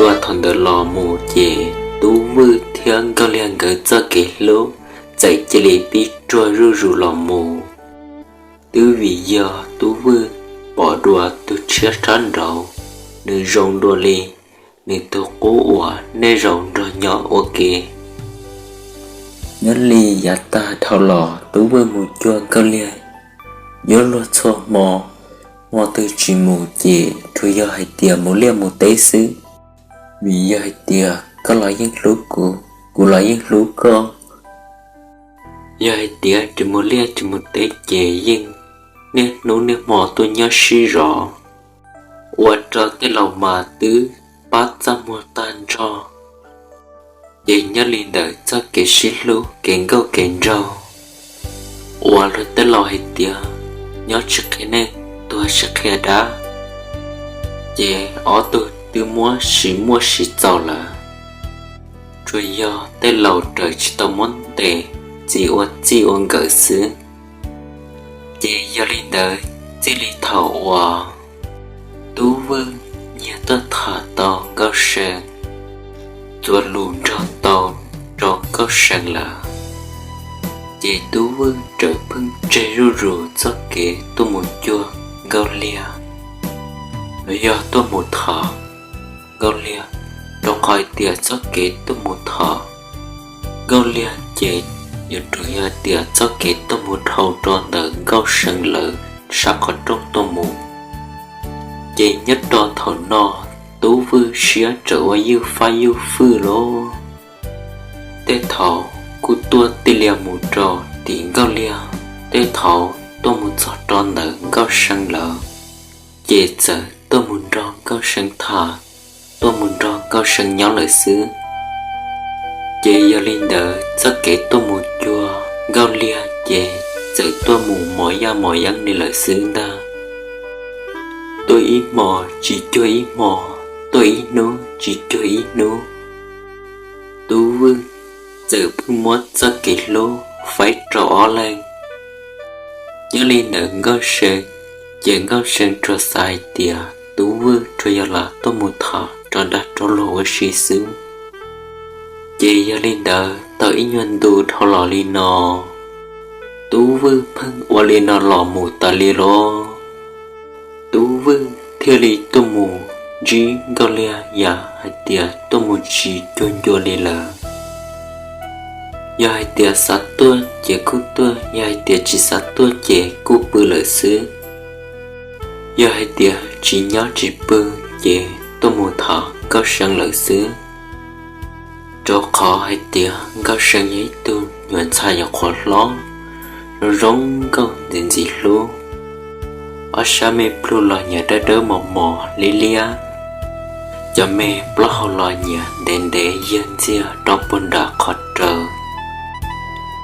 Ua thaum ntawd los mus ces Tub Vwj thiab Nkauj Liag nkawd txoj kev hlub txawm cia li pib ruag zuj zus los mus. Twb vim yog Tub Vwj pom dua tus tshiab tshab nraud, nws zoo dua li nws tus qub uas nej zaum nrog nyob ua ke. Nyob li yav tag dhau los Tub Vwj mus cuag Nkauj Liag yuav luag txhua hmo, hmo twg tsis mus ces tsuas yog hais tias mus liaj mus teb xwb. Vim yog hais tias koj los yeej hlub kuv, kuv los yeej hlub koj. Yog hais tias tsis mus liaj tsis mus teb ces yeej niaj hnub niaj hmo tuaj nyob sib zov, ua rau tej laus mas twb pab txaj muag tag nrho. Ces nyob li ntawd txoj kev sib hlub kev nkauj kev nraug uas luag tej laus hais tias nyob tsis qhia neej, tuag tsis qhia dab, ces ob tug twb muab siv muaj siv txaus lawm. Tsuas yog tej laus raws tsis tau muab ntes, txiv ua txij ua nkawm xwb. Ces yog li ntawd txij li thaum uas Tub Vwj nyiag tuaj tham tau Nkauj See, txuas lus nrog tau rau Nkauj See lawm, ces Tub Vwj txawm pheej tseg zuj zus txoj kev tuaj mus cuag Nkauj Liag los yog tuaj mus tham Nkauj Liag, rau qhov hais tias txoj kev tuaj mus tham Nkauj Liag ces yuav tsum yog tias txoj kev tuaj mus dhau rau ntawm Nkauj See lawv sab qhov rooj tuaj mus. Ces nyob rau thaum no Tub Vwj siab txawm ua ywj fab ywj fwj lawm. Tej thaum kuj tuaj tij lias mus rau tim Nkauj Liag, tej thaum tuaj mus txog rau ntawm Nkauj See lawv, ces txawm tuaj mus nrog Nkauj See tham, tuaj mus nrog Nkauj See nyob lawm xwb. Ces yog li ntawd txoj kev tuaj mus cuag Nkauj Liag ces txawm tuaj mus mos yaj mos yeeb li lawm xwb ntag. Tuaj ib hmos tsis cuag ib hmos, tuaj ib hnub tsis cuag ib hnub, Tub Vwj txawm pheej muab txoj kev hlub faib rau ob leeg. Nyob li ntawd Nkauj See, ces Nkauj See tsuas xav hais tias Tub Vwj tsuas yog los tuaj mus tham rau dag rau luag ua si xwb. Ces yog li ntawd tau ib nyuag ntu dhau los li no, Tub Vwj pheej ua li no los mus tas li lawm. Tub Vwj thiaj li tuaj mus ntsib Nkauj Liag yam hais tias tuaj mus tsis cuag ncua li lawm. Yog hais tias xav tuaj ces kuj tuaj, yog hais tias tsis xav tuaj ces kuj pw lawm xwb. Yog hais tias tsis nyob tsis pw ces tuaj mus tham Nkauj See lawm xwb. Rau qhov hais tias Nkauj See yog ib tug nyuam ntxhais nyuam qhuav hlob, zoo zoo nkauj ntxim ntxim hlub, ob sab me plhu los nyias dawb dawb mos mos liab liab, cov me plaub hau los nyias ntev ntev yiag ntxiag rau puag nram qhov